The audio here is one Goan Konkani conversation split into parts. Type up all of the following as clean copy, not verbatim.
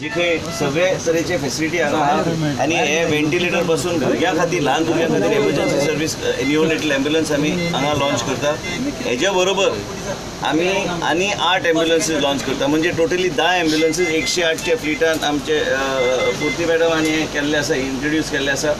जी खंय सगळे तरेचे फेसिलिटी हांगा आहा आनी हे व्हेंटिलेटर पासून भुरग्यां खातीर, ल्हान भुरग्यां खातीर एमर्जन्सी सर्वीस निओनेटल एम्ब्युलन्स आमी हांगा लॉन्च करता. हेजे बरोबर आमी आनी 8 एम्ब्युलन्सीज लॉन्च करता, म्हणजे टोटली 10 एम्ब्युलन्सीज 108च्या फ्लिटान आमचे पूर्ती मॅडम आनी हें केल्लें आसा, इंट्रोड्यूस केल्लें आसा.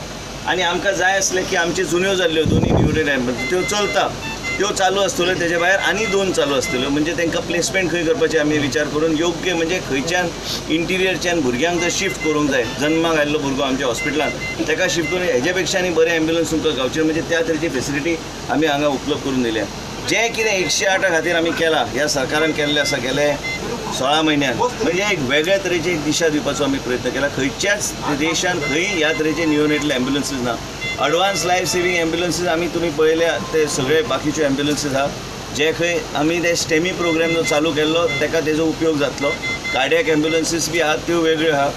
आनी आमकां जाय आसलें की आमच्यो जुन्यो जाल्ल्यो दोनी निओनेटल एम्ब्युलन्स त्यो चलता, त्यो चालू आसतल्यो, तेजे भायर आनी 2 चालू आसतल्यो. म्हणजे तांकां प्लेसमेंट खंय करपाचें आमी विचार करून योग्य म्हणजे खंयच्यान इंटिरियरच्यान भुरग्यांक जर शिफ्ट करूंक जाय, जन्माक आयिल्लो भुरगो आमच्या हॉस्पिटलान ताका शिफ्ट करून हेजे पेक्षा आनी बरें एम्ब्युलन्स तुमकां गावचें, म्हणजे त्या तरेची फेसिलिटी आमी हांगा उपलब्ध करून दिल्या. जें कितें 108 खातीर आमी केलां, ह्या सरकारान केल्लें आसा गेले 16 म्हयन्यान, म्हणजे एक वेगळ्या तरेची एक दिशा दिवपाचो आमी प्रयत्न केला. खंयच्याच देशान खंय ह्या तरेचे निओनेटल एम्ब्युलन्सीज ना. अडवान्स लायफ सेवींग एम्ब्युलन्सीज आमी तुमी पळयल्या, ते सगळे बाकीच्यो एम्ब्युलन्सीज आहा जे खंय आमी ते स्टेमी प्रोग्राम जो चालू केल्लो ताका तेजो उपयोग जातलो. कार्डियक एम्ब्युलन्सीज बी आहात त्यो वेगळ्यो आहा.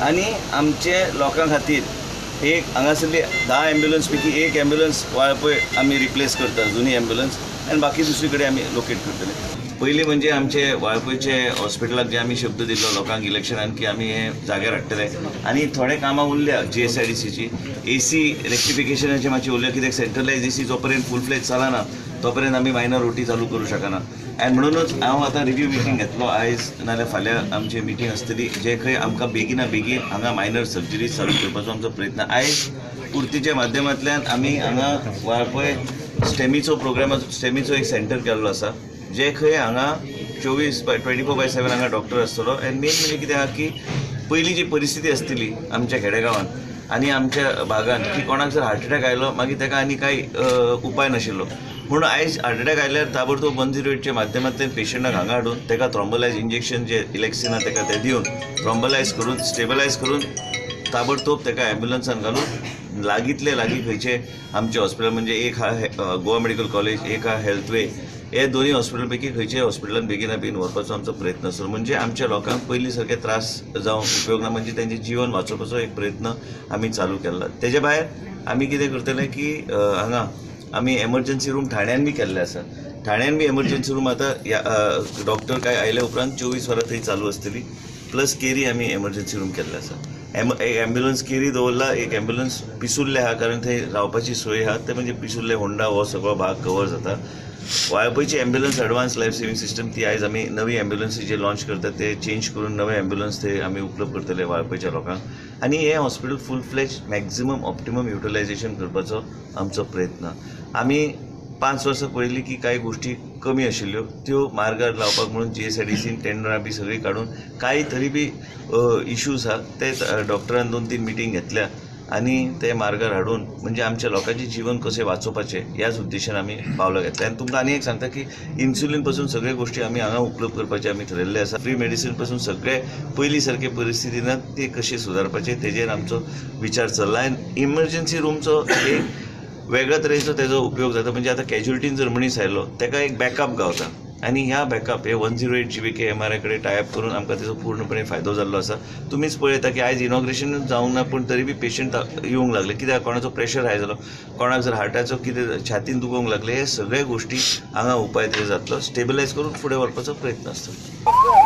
आनी आमचे लोकां खातीर एक हांगासरली 10 एम्ब्युलन्स पैकी 1 एम्ब्युलन्स वाळपय आमी रिप्लेस करता, जुनी एम्ब्युलन्स, आनी बाकी दुसरी कडेन आमी लोकेट करतले. पयलीं म्हणजे आमचे वाळपयचे हॉस्पिटलाक जे आमी शब्द दिल्लो लोकांक इलेक्शनान की आमी हे जाग्यार हाडटले, आनी थोडे कामां उरल्या GSIDCची AC रेक्टिफिकेशनाचे मातशें उरल्या, कित्याक सेंट्रलायज AC जो पर्यंत फूल फ्लेज चलना तो पर्यंत आमी मायनर OT चालू करूं शकना. आनी म्हणूनच हांव आतां रिव्यू मिटींग घेतलो आयज, नाल्यार फाल्यां आमची मिटींग आसतली, जे खंय आमकां बेगिना बेगीन हांगा मायनर सर्जरी चालू करपाचो आमचो प्रयत्न. आयज पुर्तीच्या माध्यमांतल्यान आमी हांगा वाळपय स्टेमीचो प्रोग्राम, स्टेमीचो एक सेंटर केल्लो आसा, जे खंय हांगा 24/7 हांगा डॉक्टर आसतलो. आनी मेन म्हणजे कितें आहा की पयलीं जी परिस्थिती आसतली आमच्या खेडेगांवांत आनी आमच्या भागान की कोणाक जर हार्ट अटॅक आयलो मागीर ताका आनी कांय उपाय नाशिल्लो, म्हणून आयज हार्ट अटॅक आयल्यार ताबडतोब 108च्या माध्यमांतल्यान पेशंटाक हांगा हाडून ताका थ्रोम्बोलायज इंजेक्शन जे इलेक्सिना ताका तें दिवन थ्रोम्बोलायज करून स्टेबलायज करून ताबडतोब ताका एम्ब्युलन्सान घालून लागींतले लागीं खंयचे आमचे हॉस्पिटल, म्हणजे एक आहा गोवा मेडिकल कॉलेज, एक आहा हेल्थवे, हे दोन्ही हॉस्पिटल पैकी खंयच्याय हॉस्पिटलान बेगिना बेगीन व्हरपाचो आमचो प्रयत्न आसलो. म्हणजे आमच्या लोकांक पयलीं सारके त्रास जावंक उपयोग ना, म्हणजे तेंचें जिवन वाचोवपाचो एक प्रयत्न आमी चालू केला. तेजे भायर आमी कितें करतले की हांगा आमी एमर्जन्सी रूम ठाण्यान बी केल्ले आसा. ठाण्यान बी एमर्जन्सी रूम आतां डॉक्टर काय आयल्या उपरांत 24 वरां थंय चालू आसतली. प्लस केरी आमी एमर्जन्सी रूम केल्ले आसा. एक एम्ब्युलन्स केरी दवरला, एक एम्ब्युलन्स पिसुल्ले आहा, कारण थंय रावपाची सोय आहा, ते म्हणजे पिसुल्ले होंडा हो सगळो भाग कवर जाता. वाळपयची ambulance advance life saving system ती आयज आमी नवी एम्ब्युलन्सी जे लॉन्च करतात ते चेंज करून नवे एम्ब्युलन्स ते आमी उपलब्ध करतले वाळपयच्या लोकांक. आनी हें hospital full fledge maximum optimum utilisation करपाचो आमचो प्रयत्न. आमी 5 वर्सां पळयलीं की कांय गोश्टी कमी आशिल्ल्यो त्यो मार्गार लावपाक म्हणून GSIDCन टेंडरां बी सगळीं काडून कांय तरी बी इश्यूज आहा ते डॉक्टरान 2-3 मिटींग घेतल्या आनी ते मार्गार हाडून म्हणजे आमच्या लोकांचें जिवन कशें वाचोवपाचें ह्याच उद्देशान आमी पावलां घेतलें. आनी तुमकां आनी एक सांगता की इन्सुलीन पासून सगळे गोश्टी आमी हांगा उपलब्ध करपाचें आमी थरयल्लें आसा. फ्री मेडिसीन पासून सगळे पयलीं सारके परिस्थिती ना ती कशी सुदारपाचें तेजेर आमचो विचार चल्ला. आनी इमर्जन्सी रुमचो एक वेगळ्या तरेचो तेजो उपयोग जाता, म्हणजे आतां कॅज्युलिटीन जर मनीस आयलो ताका एक बॅकअप गावता, आनी ह्या बॅकअप हे 108 GVK MRI कडेन टायप करून आमकां तेजो पूर्णपणे फायदो जाल्लो आसा. तुमीच पळयता की आयज इनॉग्रेशनूच जावंक ना पूण तरी बी पेशंट येवंक लागले, कित्याक कोणाचो प्रेशर हाय जालो, कोणाक जर हार्टाचो कितें छातीन दुखोवंक लागले, हे सगळे गोश्टी हांगा उपाय तरी जातलो, स्टेबलायज करून फुडें व्हरपाचो प्रयत्न आसतलो.